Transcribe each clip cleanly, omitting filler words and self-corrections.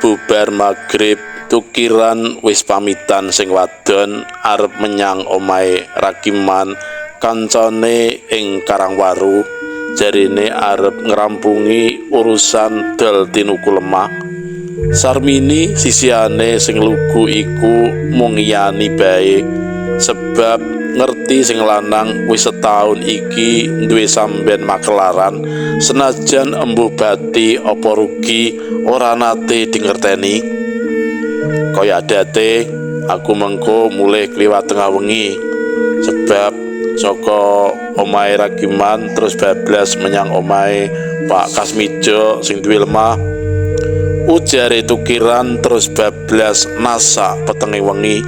Bubar magrib Tukiran wis pamitan sing wadon arep menyang omahe Rakiman kancane ing Karangwaru, jarine arep ngrampungi urusan dol tinuku lemah. Sarmini sisihane sing lugu iku mung ngiyani bae sebab ngerti sing lanang wis setahun iki duwe samben makelaran, senajan embuh bati apa rugi ora nate dingerteni. Kaya adate aku mengko mulih kliwat tengah wengi sebab saka omahe Rakiman terus bablas menyang omahe Pak Kasmijo sing duwe lemah. Ujare Tukiran terus bablas nasak petenge wengi.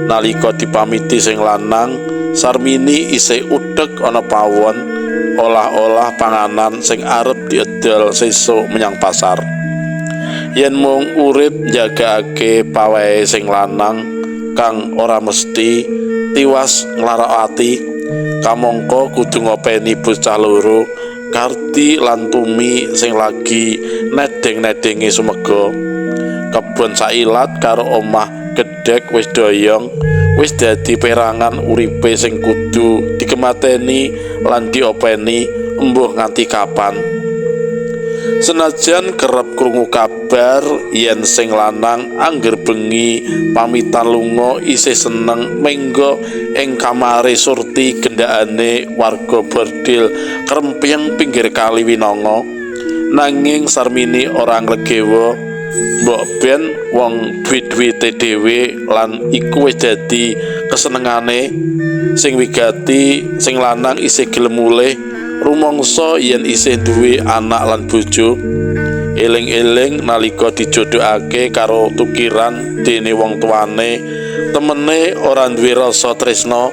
Nalika dipamiti sing lanang, Sarmini isih utek ana pawon olah-olah panganan sing arep diedol sesuk menyang pasar. Yen mung urip njagakake pawehe sing lanang kang ora mesti tiwas nglarak ati, kamangka kudu ngopeni bocah loro Kardi lan Tumi sing lagi nedeng-nedengi sumega. Kebon sailat karo omah gedhek wis doyong, wis dadi perangan uripe sing kudu dikemateni lan diopeni embuh nganti kapan. Senajan kerep krungu kabar yen sing lanang angger bengi pamitan lunga isih seneng menggo ing kamare Surti gendakane warga bordil krempyeng pinggir kali Winongo, nanging Sarmini ora nglegewa. Mbok ben wong duit-duwite dhewe lan iku wis dadi kesenengane. Sing wigati sing lanang isih gelem mulih rumangsa yen isih duwe anak lan bojo. Eling-eling nalika dijodhokake karo Tukiran dene wong tuane, temene ora duwe rasa tresna,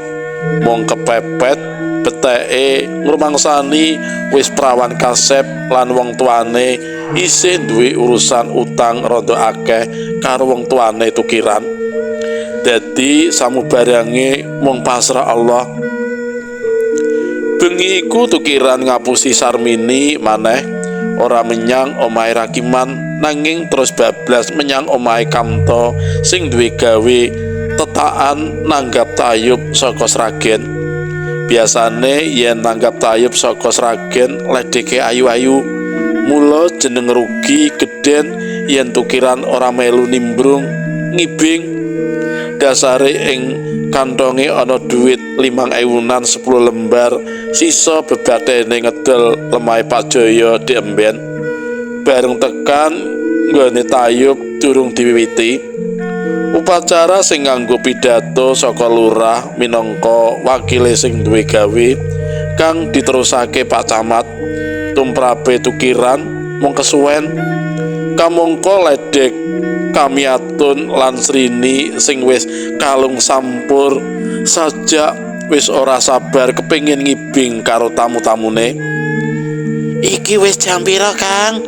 mung kepepet beteke ngrumangsani wis prawan kasep lan wong tuane isih duwe urusan utang rada akeh karo wong tuane Tukiran. Dadi samubarange mung pasrah Allah. Bengi iku Tukiran ngapusi Sarmini maneh, ora menyang omahe Rakiman nanging terus bablas menyang omahe Kamto sing duwe gawe tetakan nanggap tayub saka Sragen. Biasane yen nanggap tayub saka Sragen ledeke ayu-ayu, mula jeneng rugi gedhen yen Tukiran ora melu nimbrung ngibing. Dasare ing kantonge ana dhuwit 5 ewunan 10 lembar sisa bebathene ngedol lemahe Pak Jaya di emben. Bareng tekan nggone tayub durung diwiwiti. Upacara sing nganggo pidato saka lurah minangka wakile sing duwe gawe kang diterusake Pak Camat. Tumrape Tukiran mung kesuwen kamangka ledek Kamiatun lan Srini sing wis kalung sampur sajak wis ora sabar kepingin ngibing karo tamu-tamune. Iki wis jam pira, Kang?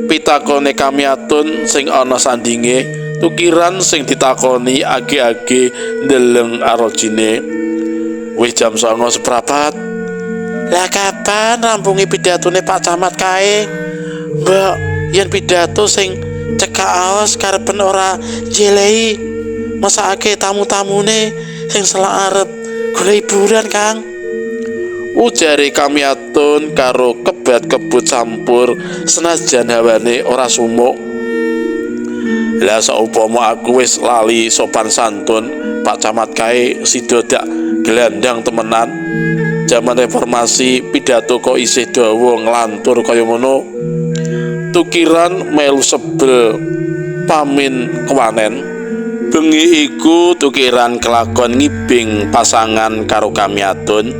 Pitakone Kamiatun sing ana sandinge. Tukiran sing ditakoni age-age ndeleng arojine. Wis jam 9.15. Lah kapan rampungi pidatone Pak Camat kae? Mbok, yen pidato sing cekak aos karepen ora jelei mesakake tamu-tamune sing selak arep golek hiburan, Kang. Ujare Kamiatun karo kebat-kebut sampur senajan hawane ora sumuk. Lah saupama aku wis lali sopan santun, Pak Camat kae sida dak gelandang temenan. Jaman reformasi pidato kok isih dawa nglantur kaya ngono. Tukiran melu sebel pamin kewanen. Bengi iku Tukiran kelakon ngibing pasangan karo Kamiatun.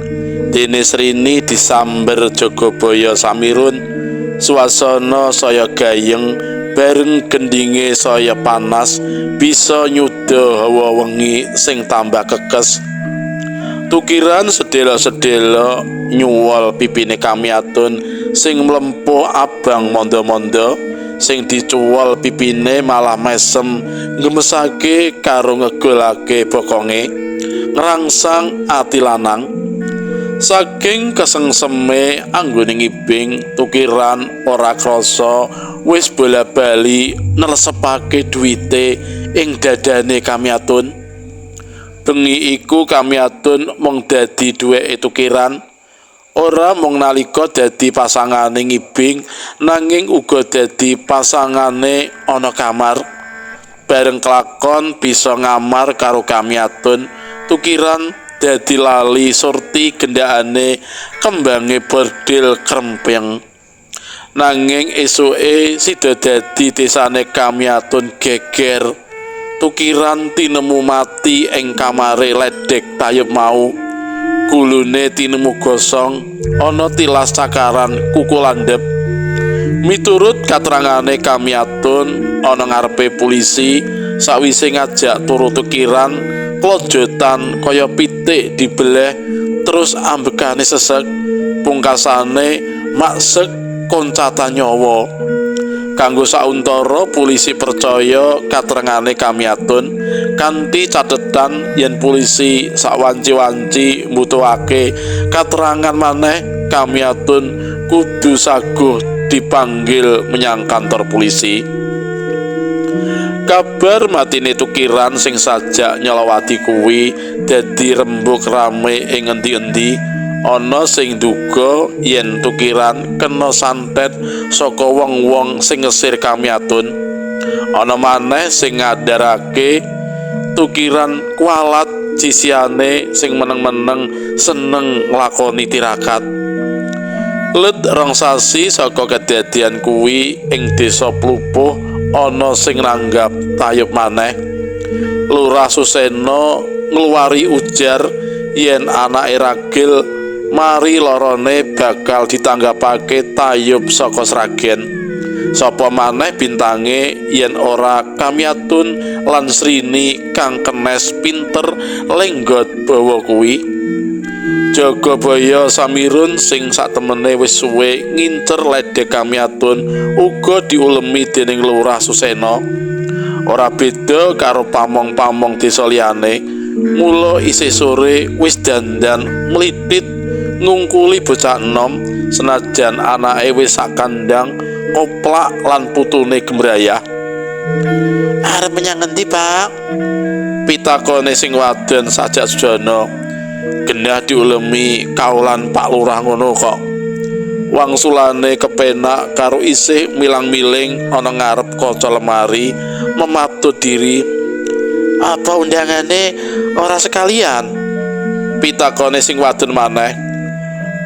Dene Srini disamber Jogobaya Samirun. Suasana saya gayeng bareng gendinge saya panas bisa nyuda hawa wengi sing tambah kekes. Tukiran sedelo-sedelo nyuwol pipine Kamiatun sing mlempuh abang mondo-mondo, sing dicuwol pipine malah mesem ngemesake karo ngegolake bokonge, ngrangsang ati lanang. Saking kesengseme anggone ngibing, Tukiran ora krasa wis bola-bali nresepake duwite ing dadane Kamiatun. Bengi iku Kamiatun mung dadi duweke Tukiran. Ora mung nalika dadi pasangane ngibing, nanging uga dadi pasangane ana kamar. Bareng kelakon bisa ngamar karo Kamiatun, Tukiran dadi lali surti gendakane kembange bordil krempyeng. Nanging esuke sida dadi desane Kamiatun geger. Tukiran tinemu mati ing kamare ledek tayub mau. Gulune tinemu gosong, ana tilas cakaran kuku landhep. Miturut katerangane Kamiatun ana ngarepe polisi sawise ngajak turu Tukiran klojotan kaya pitik dibeleh terus ambekane sesek, pungkasane maksek koncatan nyawa. Kanggo sauntara polisi percaya katerangane Kamiatun kanthi catetan yen polisi sawanci-wanci mbutuhake katerangan maneh, Kamiatun kudu saguh dipanggil menyang kantor polisi. Kabar matine Tukiran sing sajak nyelawati kuwi dadi rembug rame ing endi-endi. Ana sing duga yen Tukiran kena santet saka wong-wong sing ngesir Kamiatun. Ana maneh sing ngandharake Tukiran kualat sisihane sing meneng-meneng seneng nglakoni tirakat. Let rong sasi saka kedadian kuwi ing desa Plupuh ana sing nanggap tayub maneh. Lurah Suseno ngluwari ujar yen anake ragil mari lorone bakal ditanggapake tayub saka Sragen. Sapa maneh bintange yen ora Kamiatun lan Srini kang kenes pinter lenggot bawa kuwi. Jagabaya Samirun sing satemene wis suwe ngincer ledek Kamiatun uga diulemi dening Lurah Suseno. Ora beda karo pamong-pamong desa liyane, mula isih sore wis dandan mlithit ngungkuli bocah enom senajan anake wis sak kandang koplak lan putune gemrayah. Arep menyang ngendi, Pak? Pitakone sing wadon sajak sujana. Genah diulemi kaulan Pak Lurah ngono kok. Wangsulane kepenak karo isih milang-miling ana ngarep kaca lemari mematut diri. Apa undangane ora sekalian? Pitakone sing wadon maneh.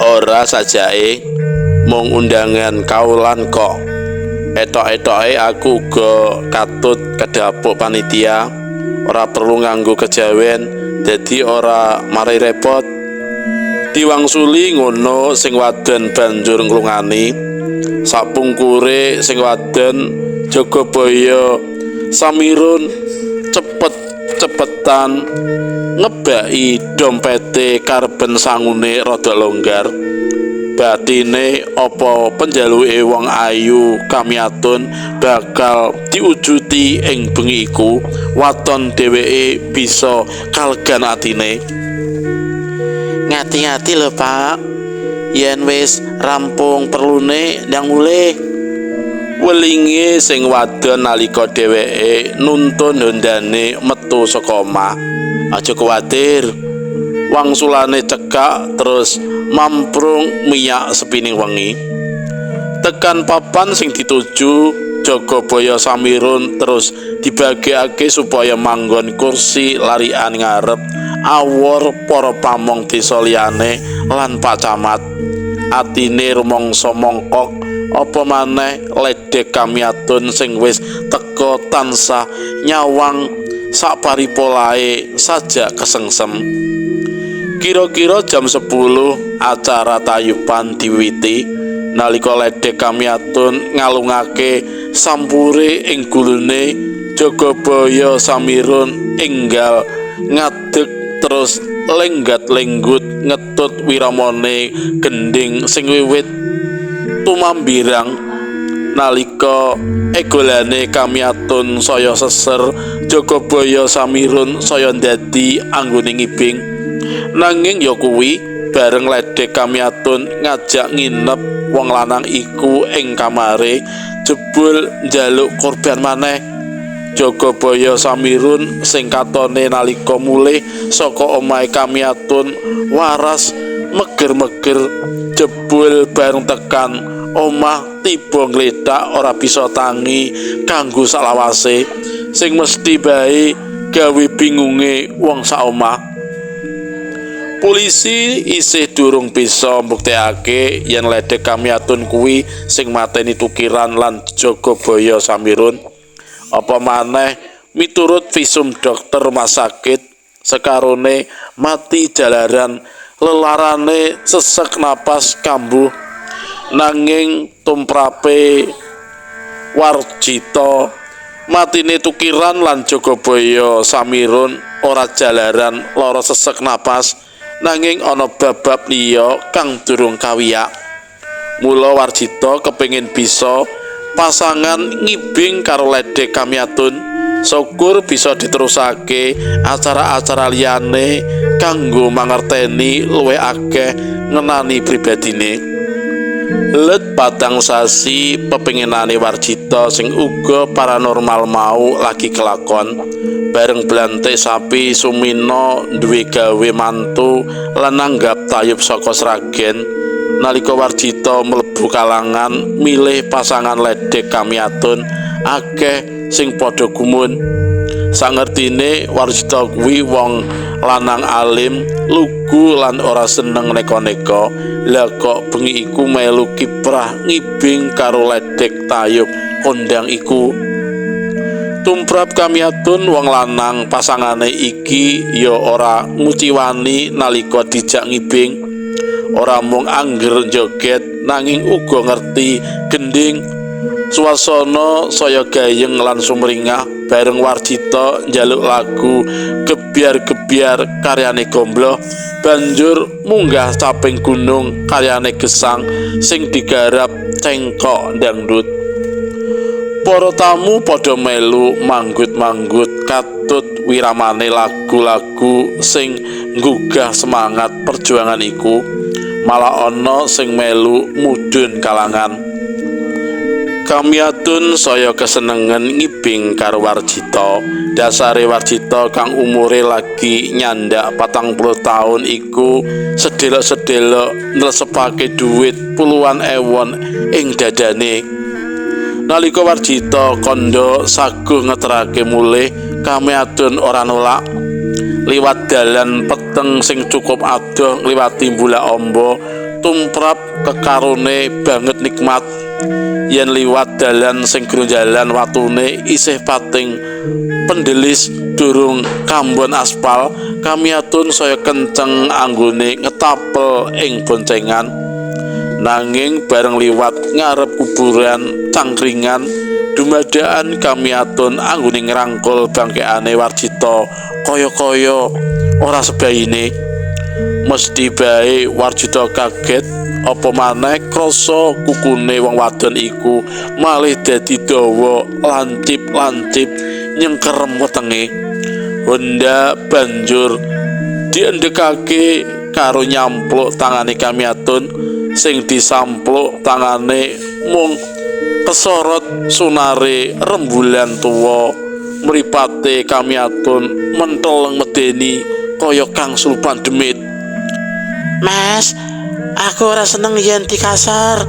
Ora sajake, mung undangan kaulan kok. Etok-etoke aku uga katut kedapuk panitia, ora perlu nganggo kejawen, dadi ora mari repot. Diwangsuli ngono sing wadon banjur nglungani. Sapungkure sing wadon Jagabaya Samirun cepet-cepetan ngebaki dompete karben sangune rada longgar. Batine apa penjaluke wong ayu Kamiatun bakal diujuti ing bengi iku, waton dheweke bisa kalegan atine. Ngati-ngati lho, Pak, yen wis rampung perlune ndang mulih. Welinge sing wadon nalika dheweke nuntun hondane metu saka omah. Aja kuwatir. Wangsulane cekak terus mamprung miyak sepining wengi. Tekan papan sing dituju, Jagabaya Samirun terus dibagekake supaya manggon kursi larian ngarep awor para pamong desa liyane lan Pak Camat. Atine rumangsa mongkok apa maneh ledek Kamiatun sing wis teka tansah nyawang saparipolahe sajak kesengsem. Kira-kira jam 10 acara tayuban diwiwiti nalika ledek Kamiatun ngalungake sampure ing gulune. Jagabaya Samirun enggal ngadeg terus lenggat-lenggut ngetut wiramane gending sing wiwit tumambirang. Nalika egolane Kamiatun saya seser, Jagabaya Samirun saya ndadi anggone ngibing. Nanging ya kuwi Bareng ledek Kamiatun ngajak nginep wong lanang iku ing kamare, jebul njaluk korban maneh. Jagabaya Samirun sing katone nalika mulih saka omahe Kamiatun waras meger-meger, jebul bareng tekan omah tiba nglethak ora bisa tangi kanggo salawase, sing mesti bae gawe bingunge wong sak omah. Polisi isih durung bisa mbuktekake yen ledek Kamiatun kuwi sing mateni Tukiran lan Jagabaya Samirun. Apa maneh miturut visum dokter rumah sakit, sekarone mati jalaran lelarane sesek napas kambuh. Nanging tumrape Warjito, matine Tukiran lan Jagabaya Samirun ora jalaran lara sesek napas, nanging ana bab-bab liya kang durung kawiyak. Mula Warjito kepengin bisa pasangan ngibing karo ledek Kamiatun. Syukur bisa diterusake acara-acara liyane kanggo mangerteni luwih akeh ngenani pribadine. Let patang sasi pepenginane Warjito sing uga paranormal mau lagi kelakon. Bareng blantik sapi Sumino duwe gawe mantu lan nanggap tayub saka Sragen. Nalika Warjito mlebu kalangan milih pasangan ledek Kamiatun, akeh sing padha gumun. Sangertine Warjito kuwi wong lanang alim, lugu lan ora seneng neka-neka. Lah kok bengi iku melu kiprah ngibing karo ledek tayub kondang iku. Tumrap Kamiatun wong lanang pasangane iki ya ora nguciwani nalika dijak ngibing. Ora mung angger joget nanging uga ngerti gending. Suasana saya gayeng lan sumringah bareng Warjito njaluk lagu Gebyar-gebyar karyane Gombloh, banjur munggah caping gunung karyane Gesang sing digarap cengkok dangdut. Para tamu padha melu manggut-manggut katut wiramane lagu-lagu sing nggugah semangat perjuangan iku. Malah ana sing melu mudhun kalangan. Kamiatun saya kesenengen ngibing karo Warjito. Dasare Warjito kang umure lagi nyandak 40 taun iku sedelok-sedelok nlesepake dhuwit puluhan ewon ing dadane. Nalika Warjito kandha saguh ngeterake mulih, Kamiatun ora nolak. Liwat dalan peteng sing cukup adoh ngliwati bulak amba, tumrap kekarone banget nikmat. Yen liwat dalan sing grunjalan watune isih pating pendelis durung kambon aspal, Kamiatun saya kenceng anggone ngetapel ing boncengan. Nanging bareng liwat ngarep kuburan cangkringan, dumadaan Kamiatun anggone ngrangkul bangkekane Warjito kaya-kaya ora sebayine. Mesti bae Warjito kaget, apa maneh krasa kukune wong wadon iku malih dadi dawa lancip-lancip nyengkerem wetenge. Honda banjur diendhekake karo nyampluk tangane Kamiatun sing disampluk tangane mung kesorot sunare rembulan tuwa. Mripate Kamiatun menteleng medeni kaya kang sulupan demit. Mas, aku ora seneng yen dikasar.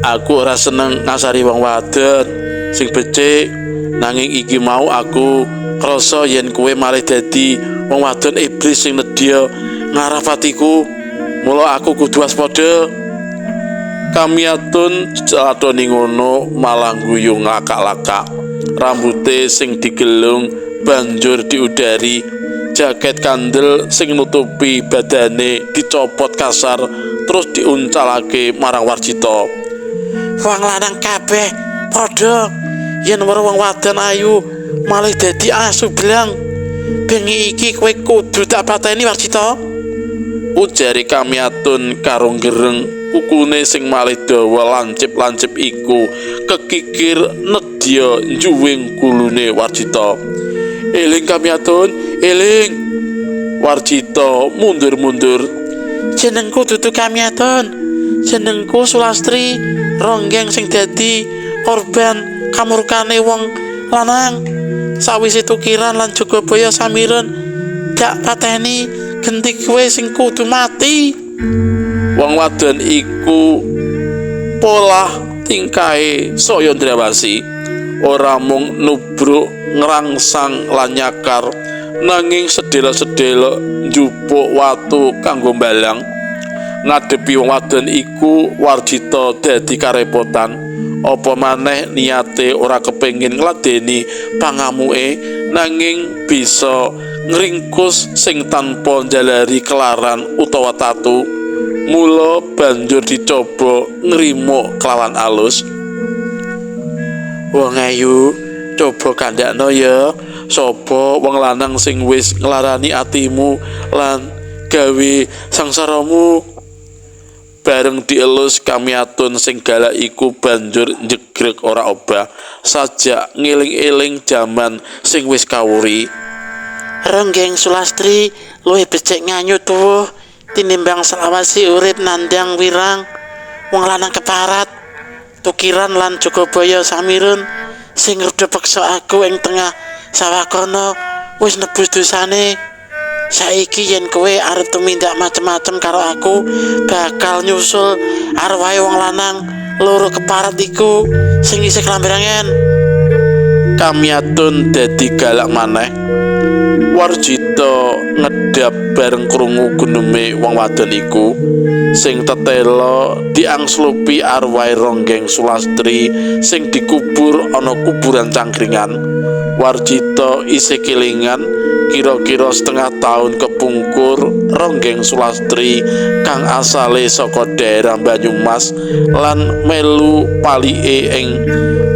Aku ora seneng ngasari wong wadon sing becik, nanging iki mau aku krasa yen kowe malih dadi wong wadon iblis sing nedya ngaraf atiku. Mula aku kudu waspada. Kamiatun ladoni ngono malah guyu nglakak-lakak. Rambute sing digelung banjur diudari, jaket kandel sing nutupi badane dicopot kasar terus diuncalake marang Warjito. Wong lanang kabeh padha yen weruh wong wadon ayu malih dadi asu blang. Bengi iki kowe kudu tak pateni Warjito, ujare Kamiatun karo gereng. Kukune sing malih dawa lancip-lancip iku kekikir nedya njuwing gulune Warjito. Eling Kamiatun, eling. Warjito mundur-mundur. Jenengku dudu Kamiatun. Jenengku Sulastri, ronggeng sing dadi korban kamurkane wong lanang. Sawise tukiran lan Jagabaya Samirun gak pateni, genti kowe sing kudu mati. Wong wadon iku polah tingkahe saya ndrawasi, ora mung nubruk ngrangsang lan nyakar, nanging sedhela-sedhela njupuk watu kanggo mbalang. Ngadepi wong wadon iku Warjita dadi karepotan. Apa maneh niate ora kepengin ngladeni pangamuke, nanging bisa ngringkus sing tanpa njalari kelaran utawa tatu. Mula banjur dicoba ngrimuk kelawan alus. Wong ayu, coba kandhakno ya, sapa wong lanang sing wis nglarani atimu lan gawe sangsaramu. Bareng dielus Kamiatun sing galak iku banjur njegreg ora obah, sajak ngeling-eling jaman sing wis kawuri. Ronggeng Sulastri luwih becik nganyu tuwuh tinimbang selawasi urip nandhang wirang wong lanang keparat. Tukiran lan Jagabaya Samirun sing ngruda peksa aku ing tengah sawah kono wis nebus dosane. Saiki yen kowe arep tumindak macem-macem karo aku, bakal nyusul arwahe wong lanang loro keparat iku sing isih klambrangan. Kamiatun dadi galak maneh. Warjita ngedap bareng krungu guneme wong wadon iku sing tetela diangslupi arwahe Ronggeng Sulastri sing dikubur ana kuburan Cangkringan. Warjita isih kelingan kira-kira setengah tahun kepungkur Ronggeng Sulastri kang asale saka daerah Banyumas lan melu palike ing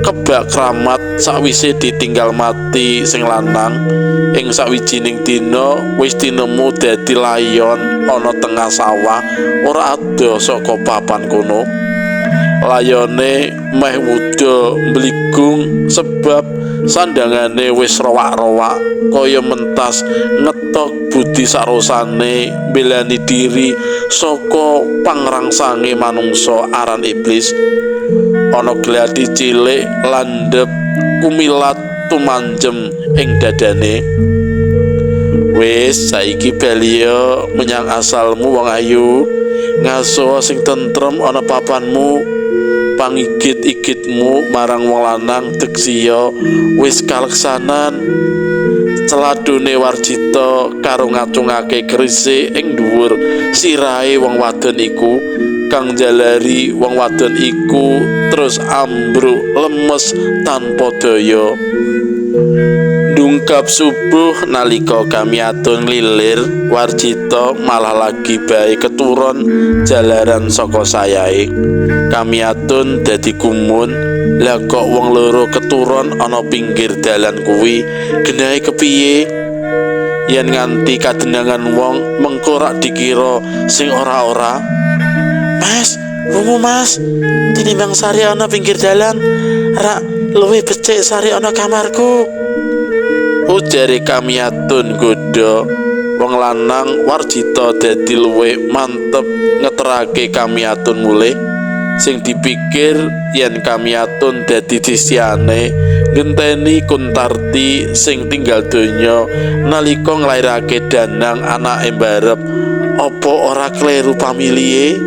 Kebak Kramat sakwise ditinggal mati sing lanang. Ing sawijining dina wis tinemu dadi layon ana tengah sawah ora adoh saka papan kono. Layone meh wuda mbligung sebab sandangane wis rowak-rowak kaya mentas ngetok budi sarosane mbelani diri saka pangrangsange manungsa aran iblis. Ana gladi cilik landhep kumilat tumanjem ing dadane. Wis saiki baliya menyang asalmu wong ayu, ngaso sing tentrem ana papanmu. Pangigit-igitmu marang wong lanang deksiya wis kaleksanan. Celadone Warjita karo ngacungake kerise ing dhuwur sirahe wong wadon iku, kang njalari wong wadon iku terus ambruk lemes tanpa daya. Dungkap subuh nalika Kamiatun lilir, Warjita malah lagi bae keturun jalaran saka sayahe. Kamiatun dadi gumun, lah kok wong loro keturun ana pinggir dalan kuwi, genahe kepiye? Yen nganti kadenangan wong mengko rak dikira sing ora-ora. Mas, wungu mas, tinimbang sare ana pinggir dalan, rak luwih becik sare ana kamarku. Ujare Kamiatun godha. Wong lanang Warjita dadi luwih mantep ngeterake Kamiatun mulih. Sing dipikir yen Kamiatun dadi sisihane ngenteni Kuntarti sing tinggal donya nalika nglairake Danang anake mbarep, apa ora kleru pamilihe?